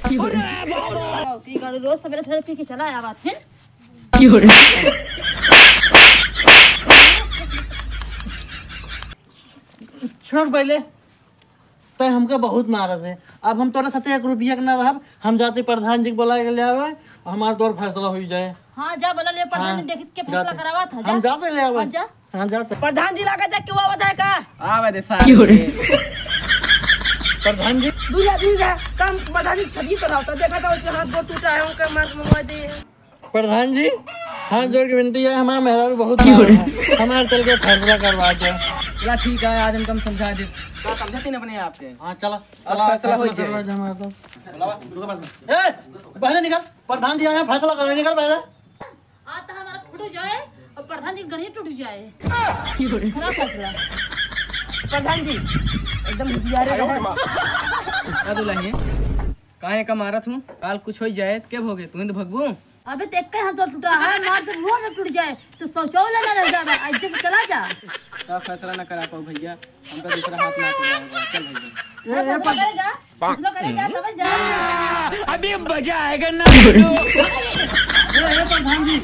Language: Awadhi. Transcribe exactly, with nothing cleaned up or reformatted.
की हो रे? की करू, रोज सवेरे सवेरे पी के चला आवा थिन। छोड़ पहले, तै हमका बहुत मारत है। अब हम तोरे साथे एक रुपया के ना रहब। हम जाते प्रधान जी के बोला के ले आवे, हमार तोर फैसला हुई जाए। हाँ, जा बोला ले प्रधान जी, हाँ, देखित के फैसला जाते। करावा था, हम जा। जाते ले आवे। हाँ, जा। हाँ, जाते। प्रधान जी लागत है कि वो आवत है का? आवे दे साहब। की हो रे? प्रधान जी। दूर है, दूर है। काम प्रधान जी छदी पर रहता, देखा था उसके हाथ गोड़ टूटा है, उनका मार मंगवा दे। प्रधान जी, हाथ जोड़ के विनती है, हमारा मेहरारू बहुत मारत है, हमारे चल के फैसला करवा दे। चला ठीक है, आज इनका हम समझा दे। का समझाते न अपने आप के? हाँ, चला, अब चला, फैसला हो जाए। करवा दे हमारा तो। ए, बाहर निकल, प्रधान जी आए हैं, फैसला करो, निकल पहले। आज तो हमारा फूट जाए और प्रधान जी गणित टूट जाए। खराब फैसला। प्रधान जी, एकदम होशियार है। का दुल्हन, काहे का मारत हूँ? काल कुछ हो जाए, के भोगे? तू ही तो भगबू। अबे देख के हम तो टूटा है, मार तो मुंह में टूट जाए, तो शौचालय ना रह जाबा, आज से चला जा। का फैसला ना करा पाऊ भैया, हमका दूसरा हाथ ना पकड़ा होगा। चल भैया। ए, ए, फैसला करेगा, फैसला करेगा, तब जा। अभी मजा आएगा ना। ए, ए, प्रधान जी।